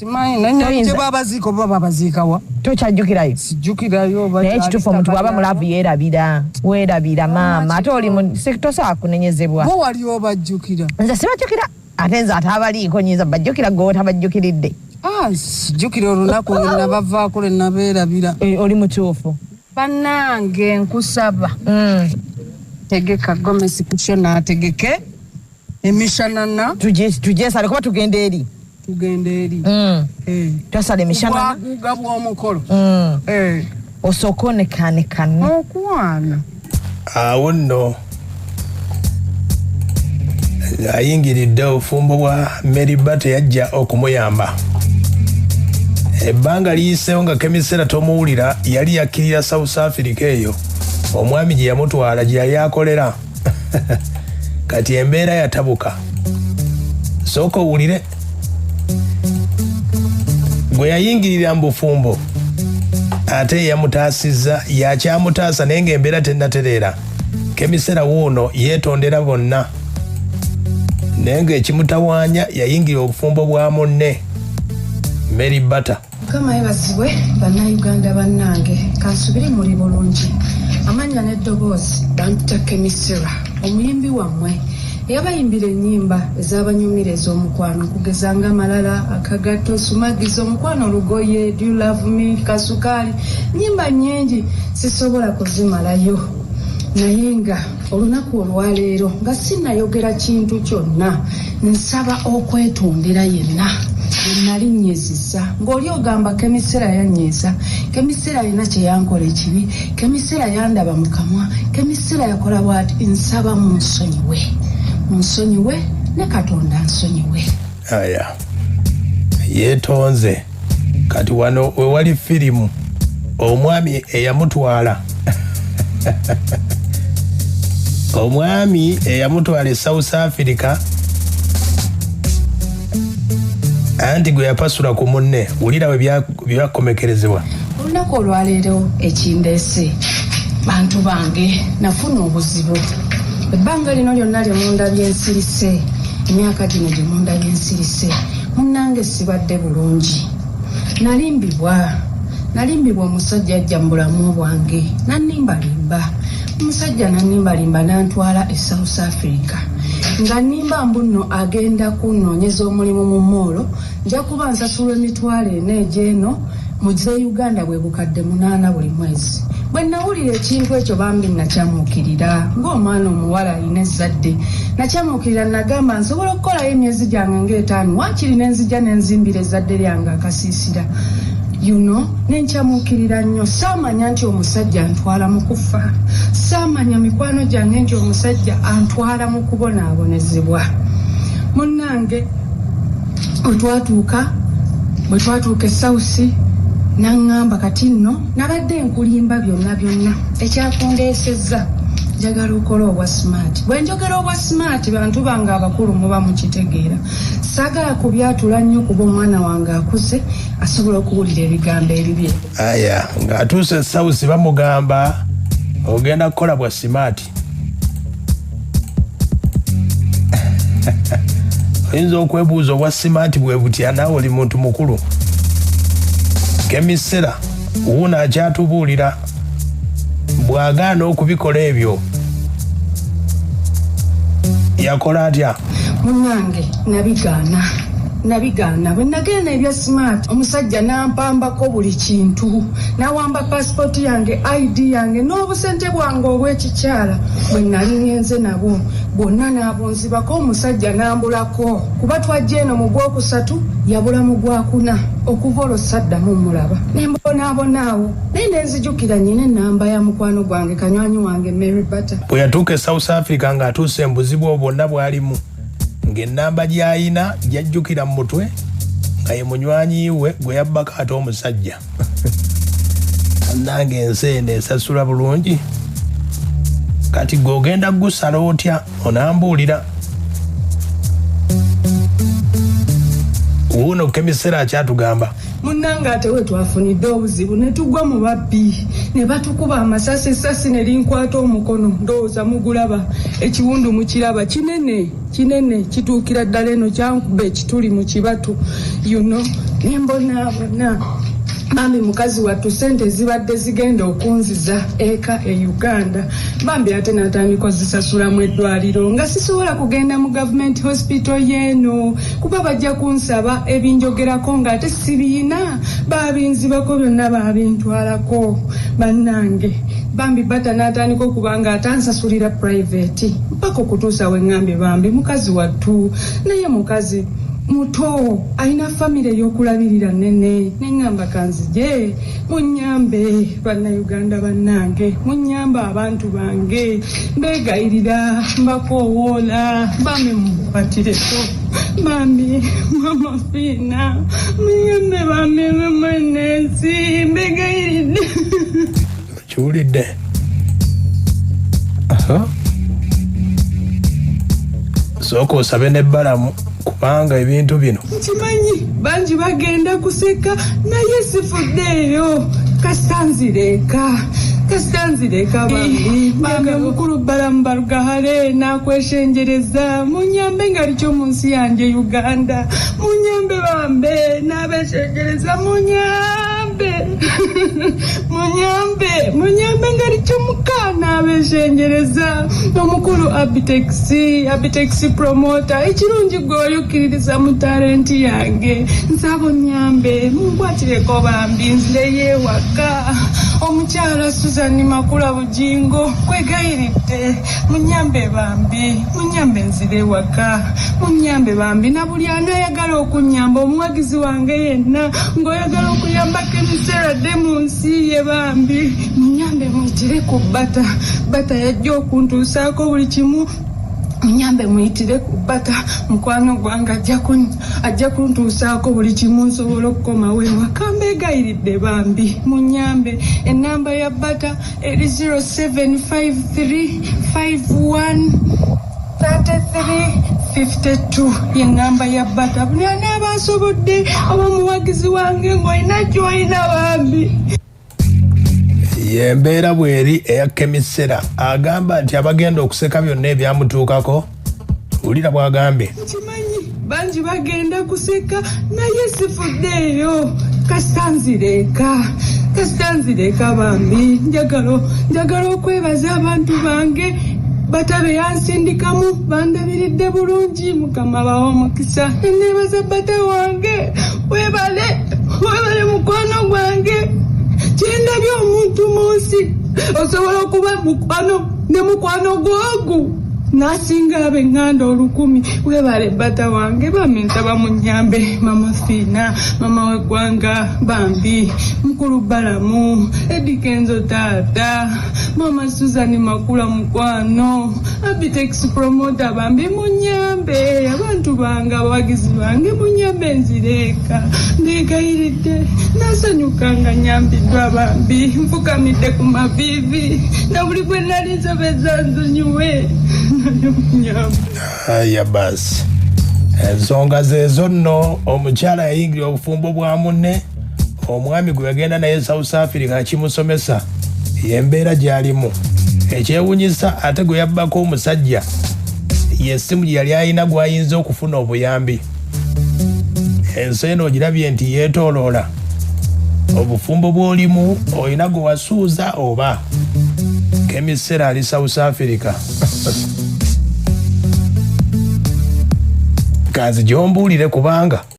Simanyi naye Toyinza- gye babaziika oba babaziikawa. Tokyajjukirayo? Sijjukirayo oba Naye kyali ekituufu, omuntu bw'aba ttaka. mu love yeerabira, weerabira maama, ate oli tosobola kunenyezebwa. Bo wali obajjukira? Nze sibajjukira, ate nze ate abaliiko nyinza bajjukira, gwe otabajjukiridde. Ah, sijjukira olunaku lwe nabavaako lwe nabeerabira. Eh, oli mutuufu. Bannange, nkusaba, tegeka gomesi kusho naategeke emishanana. Tugyesale kuba tugenda eri. Tugenda eri. Eh. Twasala emishanana. Bwaguuga bw'omukolo. Eh. Osooke onekanekane. Okwana. Awo nno ayingiridde obufumbo bwa Mary Bata yajja okumuyamba. Ebbanga liyiseewo nga Kemi Sera tomuwulira. Yali yakkirira South Africa eyo omwami gye yamutwala, gye yali akolera. Kati embeera yatabuka. Sooka owulire gwe yayingirira mu bufumbo, ate yamutaasizza, yakyamutaasa, naye ng'embeera tennatereera. Kemi Sera wuuno yeetondera bonna, naye ng'ekimutawaanya yayingira obufumbo bwa munne Mary Bata. Mukama yebazibwe. Bannayuganda bannange, kansubire muli bulungi. Amannya n'eddoboozi bampita Kemi Sera, omuyimbi wammwe eyabayimbira ennyimba ez'abanyumira ez'omukwano, okugeza nga Malala, Akagatto, Sumagiza, Omukwano Lugoye, Do You Love Me, Kasukaali, nnyimba nnyingi sisobola kuzimalayo. Naye nga olunaku olwaleero nga sinnayogera kintu kyonna, nsaba okwetondera yenna nali nnyiizizza. Ng'oli ogamba Kemi Sera yannyiiza, Kemi Sera alina kye yankola ekibi, Kemi Sera yandaba mu kamwa, Kemi Sera yakola bw'ati, nsaba munsonyiwe, munsonyiwe ne Katonda nsonyiwe. Aya, yeetonze. Kati wano wewali firimu, omwami eyamutwala, omwami eyamutwala e South Africa, anti gwe yapasula ku munne. Wulira we byakomekerezebwa. Olunaku olwaleero ekindeese, bantu bange, nafuna obuzibu. Ebbanga lino lyonna lye mundabye nsirise, emyaka gino gye mundabye nsirise, munnange sibadde bulungi. Nalimbibwa, nalimbibwa. Omusajja ajja mu bulamu bwange nannimbalimba, omusajja nannimbalimba nantwala e South Africa nga nnimba mbu nno agenda kunnoonyeza omulimu mu mall, nja kuba nsasulwa 400 egyeno mu ze Uganda, bwe 800 buli mwezi. Bwe nawulira ekintu ekyo bambi nakyamuukirira ng'omwana omuwala alina ezzadde. Nakyamuukirira, nagamba nsobola okukolayo emyezi gyange ng'etaano waakiri nenzija nenzimbira ezzadde lyange akasiisira, nenkyamuukirira nnyo. Saamanya nti omusajja antwala mu kufa. Saamanya, mikwano gyange, nti omusajja antwala mu kubonaabonezebwa. Munnange, bwe twatuuka e South, naŋŋamba, kati nno nabadde nkulimba byonna byonna, ekyakundeesezza njagala okola obwa smart. Bwe njogera obwa smart, bantu bange abakulu muba mukitegeera. Saagala kubyatula nnyo kuba omwana wange akuze, asobola okuwulira ebigambo ebibye. Aya, ng'atuuse e South bamugamba ogenda kukola bwa smart. Oyinza okwebuuza obwa smart bwe butya, naawe oli muntu mukulu. Kemi Sera wuuno akyatubuulira bw'agaana okubikola ebyo yakola atya. Munnange, nabigaana, nabigaana. Bwe nagenda ebya smart, omusajja n'ampambako buli kintu, n'awamba pasipooti yange, ID yange n'obusente bwange obw'ekikyala bwe nali ngenze nabwo bwonna n'abunzibako. Omusajja n'ambulako, kuba twajja eno mu gwokusatu, yabula mu gwakuna. Okuva olwo saddamu mulaba, ne mbonaabonaawo. Naye nenzijukira nyina enamba ya mukwano gwange, kanywanyi wange Mary Bata. Bwe yatuuka e South Africa ng'atuuse embuzibu obwo bwonna bw'alimu, ng'ennamba gy'ayina gyajjukira mu mutwe nga ye munywanyi we gwe yabbako ate omusajja. Nange ensi eno esasula bulungi. Kati gwe ogenda gusala otya? Onambuulira. Wuuno Kemisera akyatugamba. Munnange ate we twafunidde obuzibu ne tugwa mu babbi ne batukuba amasasi, essasi ne linkwata omukono. Ndowooza mugulaba ekiwundu, mukiraba kinene kinene, kituukira ddala eno, kyankuba ekituli mu kibatu ne mbonaabona. Bambi mukazi wattu, sente zibadde zigenda okunziza eka e Uganda, bambi ate natandika ozisasulamu eddwaliro, nga sisobola kugenda mu gavumenti hospital yeeno kuba bajja kunsaba ebinjogerako ng'ate sibiina. Babinzibako byonna, babintwalako. Bannange, bambi bata n'atandika okuba nga atansasulira private mpaka okutuusa weŋŋambye bambi mukazi wattu, naye mukazi muto alina famire ey'okulabirira nene, neŋŋamba kanzije munyambe. Bannayuganda bannange, munyambe, abantu bange, mbeegayirira, mbakoowoola, bambi munkwatireko, bambi Mama Fiina munyambe, bambi mwenensi, mbeegayiridde. Kiwulidde. Sooka osabe n'ebbalamu kubanga ebintu bino Nkimanyi bangi bagenda kuseka, naye sifuddeeyo, kasita nzireeka, kasita nzireeka. Bambi bambi omukulu Balamu Barugahare, nakweshenjereza munyambe nga likyo mu nsi yange Uganda. Munyambe bambe, nabeshengereza, munyambe, munyambe, munyambe nga likyo muka. Nabeshengereza omukulu Abitex, Abitex promoter, ekirungi gwe oyukkiririza mu talenti yange, nsaba onyambe, munkwatireko bambi nzireyo ewaka. Omukyala Susan Makula Bujingo, kwegayiridde munyambe bambi, munyambe nzire ewaka, munyambe bambi. Na buli anayagala okunyamba, omuwagizi wange yenna ng'oyagala okuyambako emiseradde mu nsi ye, bambi munyambe, muyitire ku Bata. Bata yajja okuntuusaako buli kimu. Munyambe muyitire ku Bata, mukwano gwange, ajja kuntuusaako buli kimu nsobola okukomawo ewaka. Mbeegayiridde bambi munyambe. Enamba ya Bata eri 0753 51 3352, yenamba ya Bata. Buli anaaba asobodde oba muwagizi wange ng'olina gy'olina bambi. Yembeera bweri eya Kemisera. Agamba nti abagenda okuseka byonna ebyamutuukako, wulira bwagambye. Nkimanyi bangi bagenda kuseka, naye sifuddeeyo, kasita nzireeka, kasita nzireeka. Bambi njagala okwebaza abantu bange Bata be yansindikamu, bandabiridde bulungi, Mukama bawa omukisa. Neneebaza Bata wange, webale, webale mukwano gwange. Kyendabye omuntu mu nsi osobola okuba mukwano ne mukwano gwogu nasinga ab'eŋŋanda 1000. Webale Bata wange. Bambi nsaba munyambe, Mama Fiina, mama w'eggwanga, bambi mukulu Balamu, Eddy Kenzo taata, Mama Susan Makula mukwano, Abitex promoter, bambi munyambe, abantu bange, abawagizi bange, munyambe nzireeka, ndeegayiridde. Nasanyuka nga nyambiddwa bambi, nfukamidde ku maviivi na buli gwe nali nsobeza nzonyiwe, naye munyambe. Aya basi, ensonga zeezo nno. Omukyala yayingira obufumbo bwa munne, omwami gwe yagenda naye South Africa kimusomesa yembeera gy'alimu. Ekyewunyisa, ate gwe yabbako omusajja yessimu gye yali alina gw'ayinza okufuna obuyambi. Ensi eno ogirabye nti yeetooloola. Obufumbo bw'olimu olina gwe wasuuza oba Kemisera ali South Africa. Kanzi gyombuulire kubanga